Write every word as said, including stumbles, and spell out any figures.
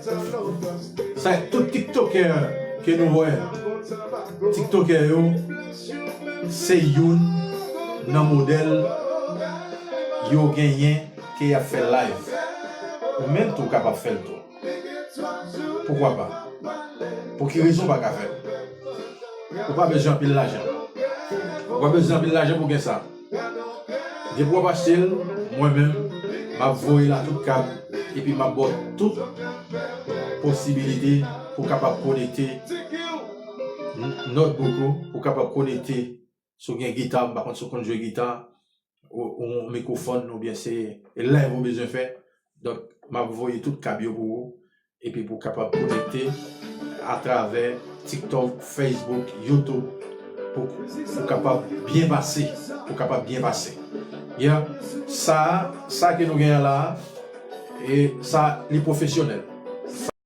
Sa tout TikToker ke nou wè, TikToker yo, se youn nan modèl yo genyen ke y ap fè live. Ou menm tou kapab fè l tou. Poukwa pa? Pou ki rezon w pa ka fè l? Ou pa bezwen anpil lajan. Ou pa bezwen anpil lajan pou gen sa. Depi w ap achte l, mwen menm, m ap voye l a tout kab, epi m ap ba w tout posibilite pou w kapab konekte n-, notebook ou, pou w kapab konekte, si w gen gita, m pa konn si w konn jwe gita, ou, ou yon mikwofòn, oubyen se live ou bezwen fè. Donk, m ap voye tout kab yo pou ou, epi pou w kapab konekte atravè TikTok, Facebook, YouTube, pou, pou w kapab byen pase, pou w kapab byen pase. Yeah. Sa, sa ke nou genyen la, e sa, li pwofesyonèl.